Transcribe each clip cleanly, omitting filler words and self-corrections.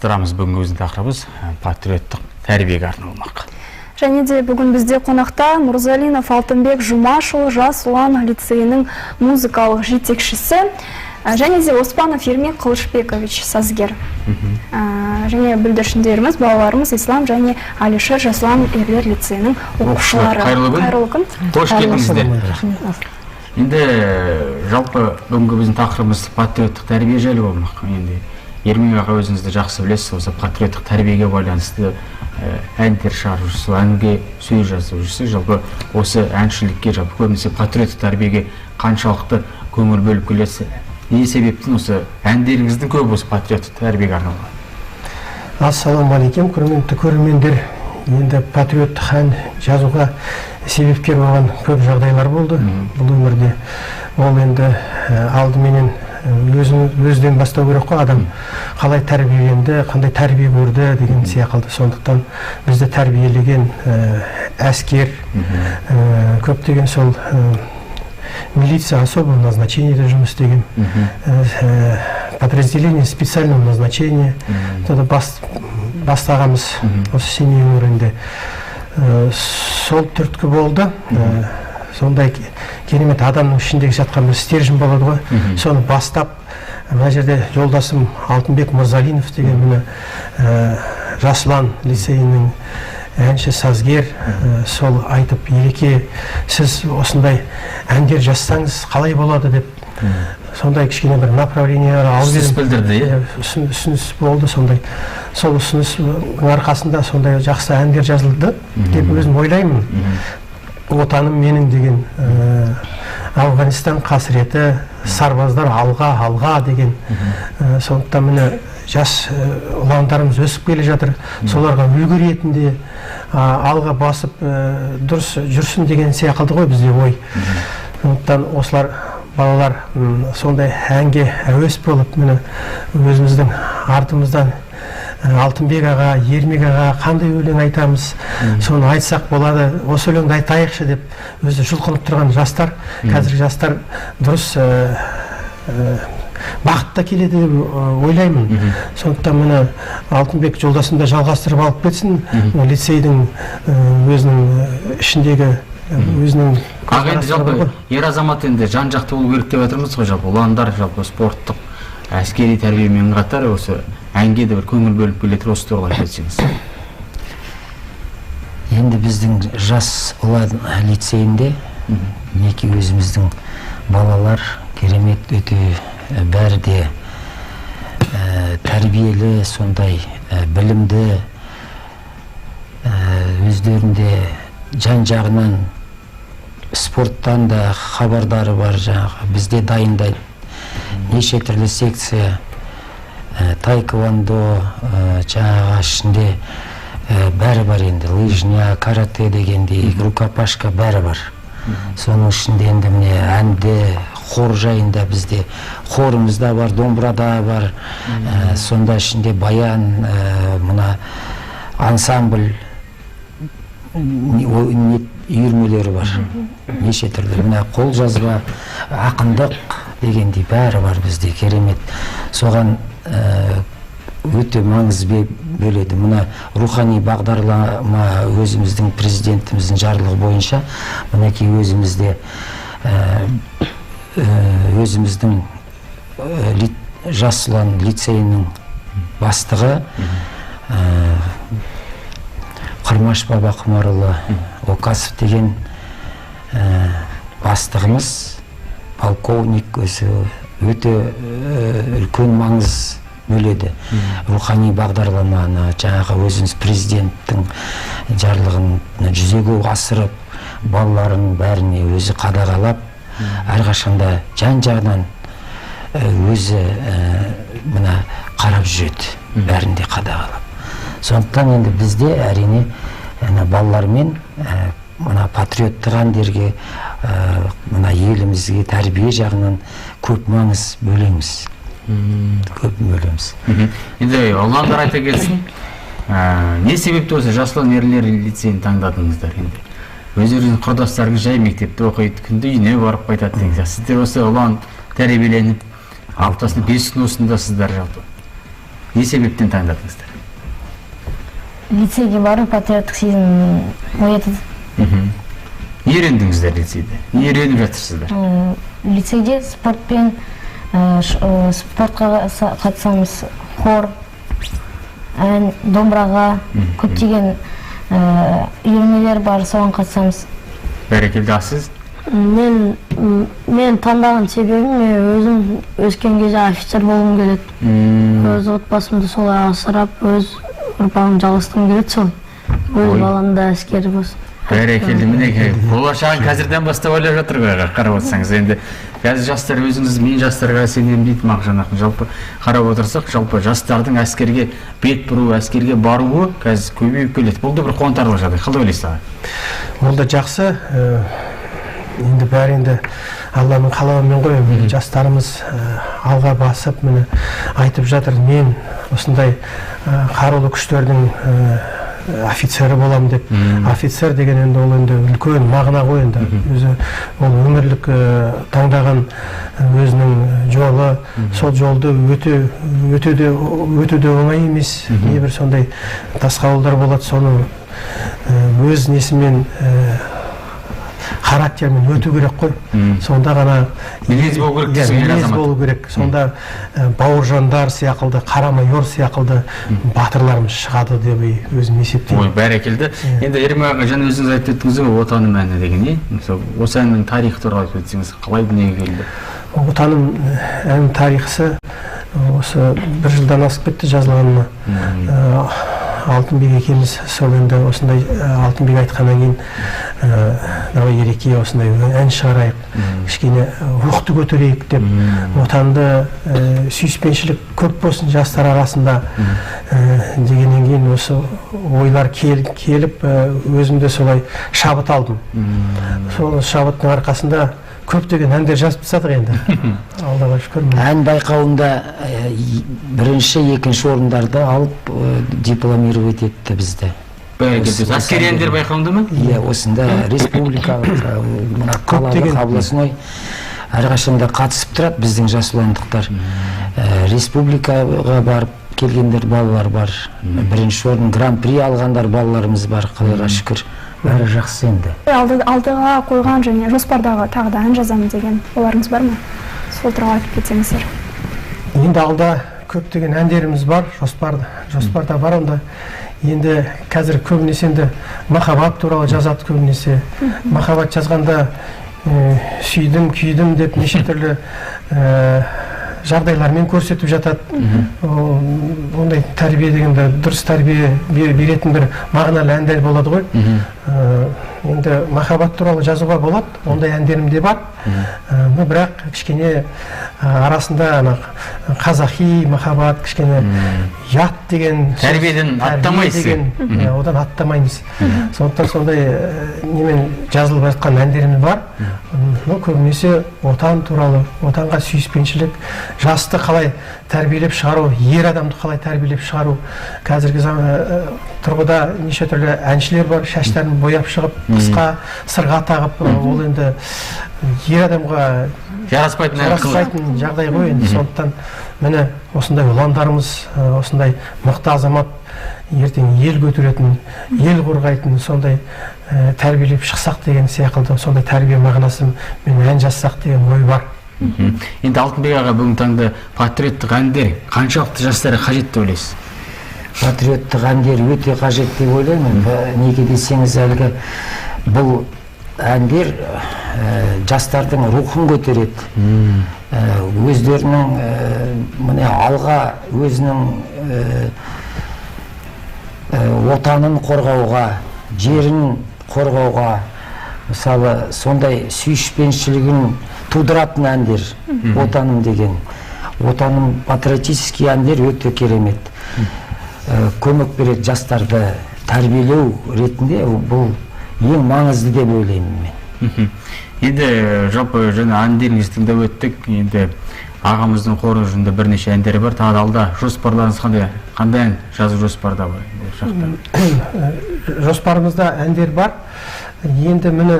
Жалғастырамыз. Бүгінгі біздің тақырыбымыз патриоттық тәрбиеге арналмақ. Және де бүгін бізде қонақта Мұрзалинов Алтынбек Жұмашұлы, Жас ұлан лицейінің музыкалық жетекшісі, және де Оспанов Ермек Қылышбекович, сазгер. Және бүлдіршіндеріміз, балаларымыз Ислам және Алишер, Жас ұлан ерлер лицейінің оқушылары. Қайырлы күн. Қайырлы күн. Қош келдіңіздер. Енді жалпы бүгінгі біздің тақырыбымыз патриоттық тәрбие жайлы болмақ. Енді, Ермек аға, өзіңіз де жақсы білесіз, осы патриоттық тәрбиеге байланысты әндер шығарып жүрсіз, әнге сөз жазып жүрсіз. Жалпы осы әншілікке, жалпы көбінесе патриоттық тәрбиеге қаншалықты көңіл бөліп келесіз? Не себептен осы әндеріңіздің көбі осы патриоттық тәрбиеге арналған? Ассалаумағалейкум, құрметті көрермендер! Енді патриоттық ән жазуға себепкер болған көп жағдайлар болды бұл өмірде. Ол енді алдыменен өзін өзінен бастау керек қой, адам қалай тәрбиеленді, қандай тәрбие көрді деген сияқты. Сондықтан бізді тәрбиелеген әскер, көптеген сол милиция особого назначения де жұмыс істеген, подразделение специального назначения сода бастағанбыз осы Семей өңірінде. Сол түрткі болды. Сондай керемет адамның ішіндегі жатқан бір стержень болады ғой, соны бастап мына жерде жолдасым Алтынбек Мырзалинов деген, міне, Жас ұлан лицейінің әнші, сазгер, сол айтып: «Ереке, сіз осындай әндер жазсаңыз қалай болады?» – деп, сондай кішкене бір направление алып Ұсыныс едім. білдірді, иә? Иә, ұсыныс болды сондай. Сол ұсыныстың арқасында сондай жақсы әндер жазылды деп өзім ойлаймын. «Отаным менің» деген, «Ауғанстан қасіреті», «Сарбаздар алға, алға» деген. Сондықтан міне, жас ұландарымыз өсіп келе жатыр, соларға үлгі ретінде алға басып, дұрыс жүрсін деген секілді ғой бізде ой. Сондықтан осылар, балалар сондай әнге әуес болып, міне, өзіміздің артымыздан Алтынбек аға, Ермек аға, қандай өлең айтамыз, соны айтсақ болады, осы өлеңді айтайықшы деп өзі жұлқынып тұрған жастар. Қазіргі жастар дұрыс бағытта келеді деп ойлаймын. Сондықтан міне, Алтынбек жолдасым да жалғастырып алып кетсін. Мына лицейдің өзінің ішіндегі өзінің Аға, енді көзқарастары жалпы бар ғой. ер азамат енді жан жақты болу керек деп жатырмыз ғой. Жалпы ұландар жалпы спорттық, әскери тәрбиемен қатар осы әнге де бір көңіл бөліп келе жатыр. Осы туралы айтып өтсеңіз. Енді біздің Жас ұлан лицейінде, мінекей, өзіміздің балалар керемет, өте бәрі де тәрбиелі, сондай білімді, өздерінде жан жағынан спорттан да хабардары бар. Жаңағы бізде дайындайды неше түрлі секция, таэквондо, жаңағы ішінде бәрі бар енді, лыжня, карате дегендей, рукопашка, бәрі бар. Соның ішінде енді міне, әнді, хор жайында бізде хорымыз да бар, домбыра да бар, сонда ішінде баян, мына ансамбль, не үйірмелері бар неше түрлі, мына қолжазба, ақындық дегендей, бәрі бар бізде керемет. Соған өте маңыз бөледі. Мына рухани бағдарлама, өзіміздің президентіміздің жарлығы бойынша, мінекей, өзімізде өзіміздің Жас ұлан лицейінің бастығы Құрмаш Бабақұмарұлы Оқасов деген бастығымыз, полковник, өзі өте үлкен маңыз бөледі рухани бағдарламаны, жаңағы өзіміз президенттің жарлығын жүзеге асырып, балаларын бәріне өзі қадағалап, әрқашанда жан жағынан өзі мына қарап жүреді, бәрін де қадағалап. Сондықтан енді бізде, әрине, ана балалармен мына патриоттық әндерге, мына елімізге тәрбие жағынан көп маңыз бөлеміз, көп бөлеміз. Енді ұландар айта кетсін, не себепті осы Жас ұлан ерлер лицейін таңдадыңыздар? Енді өздеріңіздің құрдастарыңыз жай мектепте оқиды, күнде үйіне барып қайтады деген сияқты. Сіздер осы ұлан тәрбиеленіп, аптасына 5 күн осындасыздар жалпы. Не себептен таңдадыңыздар? Лицейге бару патриоттық сезім оятады. Не үйрендіңіздер лицейде? Не үйреніп жатырсыздар? Лицейде спортпен, спортқа қатысамыз, хор, ән, домбыраға, көптеген үйірмелер бар, соған қатысамыз. Бәрекелді, ал сіз? Мен таңдаған себебім, мен өзім өскен кезде офицер болғым келеді. Өз отбасымды солай асырап, өз ұрпағымды жалғастырғым келеді сол. Өз балам да әскер болсын. Бәрекелді, мінекей болашағын қазірден бастап ойлап жатыр ғой, қарап отырсаңыз. Енді қазір жастар өзіңіз, мен жастарға сенемін дейді Мағжан ақын. Жалпы қарап отырсақ, жалпы жастардың әскерге бет бұруы, әскерге баруы қазір көбейіп келеді. Бұл да бір қуантарлық жағдай. Қалай ойлайсыз, аға? Ол да жақсы. Енді бәрі енді Алланың қалауымен ғой. Жастарымыз алға басып, міне айтып жатыр, мен осындай қарулы күштердің офицері боламын деп. Офицер деген енді ол енді үлкен мағына ғой енді. Өзі ол өмірлік таңдаған өзінің жолы, сол жолды өте де оңай емес. Небір сондай тасқауылдар болады, соны өз несімен, характермен өту керек қой. Сонда ғана мінез болу керек, мінез болу керек. Сонда Бауыржандар сияқылды, Қара майор сияқылды батырларымыз шығады деп өзім есептеймін. Ой, бәрекелді. Енді Ермек аға, жаңа өзіңіз айтып өттіңіз ғой, Отаным әні деген, не? Мысалы, осы әннің тарихы туралы айтып өтсеңіз, қалай дүниеге келді? Отаным әнінің тарихысы осы бір жылдан асып кетті жазылғанына. Алтынбек екеуміз сол енді осындай Алтынбек айтқаннан кейін, давай, Ереке, осындай ән шығарайық, кішкене рухты көтерейік деп, отанды сүйіспеншілік көп болсын жастар арасында дегеннен кейін осы ойлар келіп, өзім де солай шабыт алдым. Сол шабыттың арқасында көптеген әндер жазып тастадық енді. Аллаға шүкір. Ән байқауында бірінші, екінші орындарды алып, дипломировать етті бізді. Бәрекелді. Әскери әндер байқауында ма? Иә, осында республикалық, мына қалалық, областной әрқашанда қатысып тұрады біздің жас ұландықтар. Республикаға барып келгендер балалар бар. Бірінші орын, гран-при алғандар балаларымыз бар, Құдайға шүкір. Бәрі жақсы енді. Алдыға қойған және жоспардағы тағы да ән жазамын деген ойларыңыз бар ма? Сол туралы айтып кетсеңіздер. Енді алда көптеген әндеріміз бар, жоспарда бар онда. Енді қазір көбінесе енді махаббат туралы жазады көбінесе. Махаббат жазғанда сүйдім, күйдім деп неше түрлі жағдайлармен көрсетіп жатады. Ондай тәрбие дегенде дұрыс тәрбие беретін бір мағыналы әндер болады ғой. Енді махаббат туралы жазуға болады, ондай әндерім де бар. Но бірақ кішкене арасында ана қазақи махаббат, кішкене ұят деген тәрбиеден аттамайсыз деген, одан аттамаймыз. Сондықтан сондай немен жазылып жатқан әндеріміз бар. Но көбінесе отан туралы, отанға сүйіспеншілік, жасты қалай тәрбиелеп шығару, ер адамды қалай тәрбиелеп шығару. Қазіргі тұрғыда неше түрлі әншілер бар, шаштарын бояп шығып, қысқа сырға тағып, ол енді ер адамға жараспайтын жағдай ғой енді. Сондықтан міне осындай ұландарымыз, осындай мықты азамат, ертең ел көтеретін, ел қорғайтын сондай тәрбиелеп шықсақ деген сияқты, сондай тәрбие мағынасы мен ән жазсақ деген ой бар. Енді Алтынбек аға, бүгінгі таңда патриоттық әндер қаншалықты жастарға қажет деп ойлайсыз? Патриоттық әндер өте қажет деп ойлаймын. Неге десеңіз, әлгі бұл әндер жастардың рухын көтереді, өздерінің міне алға, өзінің отанын қорғауға, жерін қорғауға, мысалы сондай сүйіспеншілігін тудыратын әндер. Отаным деген, отаным патриотический әндер өте керемет көмек береді жастарды тәрбиелеу ретінде. Бұл ең маңызды деп ойлаймын мен. Енді жалпы жаңа әндеріңізді тыңдап өттік. Енді ағамыздың қоржынында бірнеше әндері бар. Тағы да алда жоспарларыңыз қандай? Қандай ән жазу жоспарда бар? Жоспарымызда әндер бар. Енді міне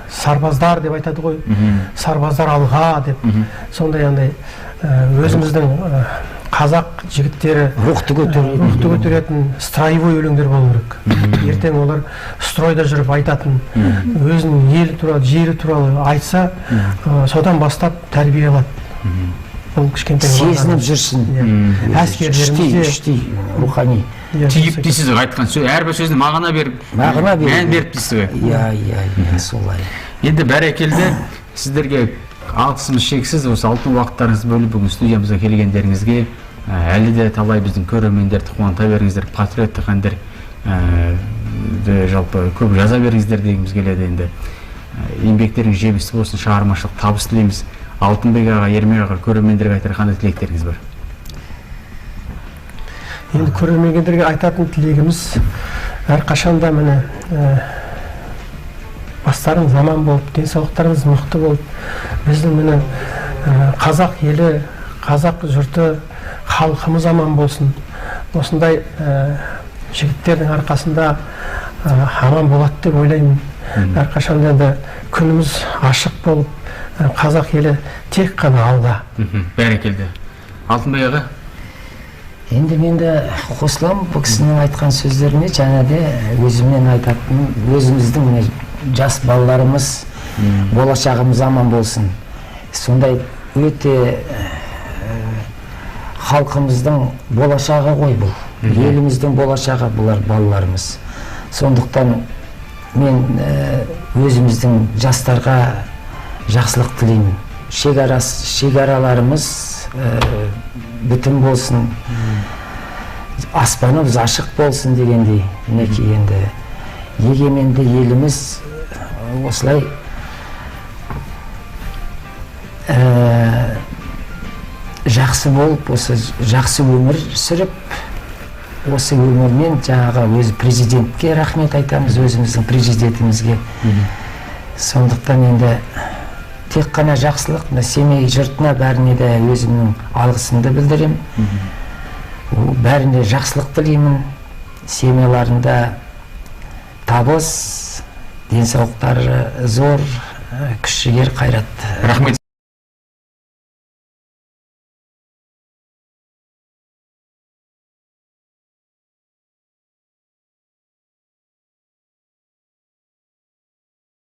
сарбаздар деп айтады ғой, сарбаздар алға деп, сондай андай өзіміздің Қазақ жігіттері Рухты көтеретін. Рухты көтеретін строевой өлеңдер болу керек. Ертең олар стройда жүріп айтатын, өзінің елі туралы, жері туралы айтса, содан бастап тәрбие алады бұл кішкентай Сезініп балалар. жүрсін. Иә. Әскерлерімізде Іштей, рухани. Иә, Түйіп дейсіз ғой, айтқан сөз, әрбір сөзіне мағына беріп, Мағына беріп. Мән беріп дейсіз ғой. Иә, солай. Енді, бәрекелді, сіздерге алғысымыз шексіз, осы алтын уақыттарыңызды бөліп, бүгін студиямызға келгендеріңізге. Әлі де талай біздің көрермендерді қуанта беріңіздер, патриоттық әндер ді жалпы көп жаза беріңіздер дегіміз келеді. Енді еңбектеріңіз жемісті болсын, шығармашылық табыс тілейміз. Алтынбек аға, Ермек аға, көрермендерге айтар қандай тілектеріңіз бар? Енді көрермендерге айтатын тілегіміз: әрқашанда, міне, бастарыңыз аман болып, денсаулықтарыңыз мықты болып, біздің, міне, қазақ елі, қазақ жұрты, халқымыз аман болсын. Осындай жігіттердің арқасында аман болады деп ойлаймын. Әрқашанда енді күніміз ашық болып, қазақ елі тек қана алға. Бәрекелді. Алтынбек аға? Енді мен де қосыламын бұл кісінің айтқан сөздеріне және де өзімнен айтатыным: өзіміздің, міне, жас балаларымыз, болашағымыз аман болсын. Сондай өте халқымыздың болашағы ғой бұл, еліміздің болашағы бұлар, балаларымыз. Сондықтан мен өзіміздің жастарға жақсылық тілеймін. Шекараларымыз бүтін болсын, аспанымыз ашық болсын дегендей. Мінекей, енді егеменді еліміз осылай жақсы болып, осы жақсы өмір сүріп, осы өмірмен жаңағы өз президентке рахмет айтамыз, өзіміздің президентімізге. Сондықтан енді тек қана жақсылық. Мына Семей жұртына, бәріне де өзімнің алғысымды білдіремін. Бәріне жақсылық тілеймін, семьяларында табыс, денсаулықтары зор, күш жігер, қайрат. Рахмет.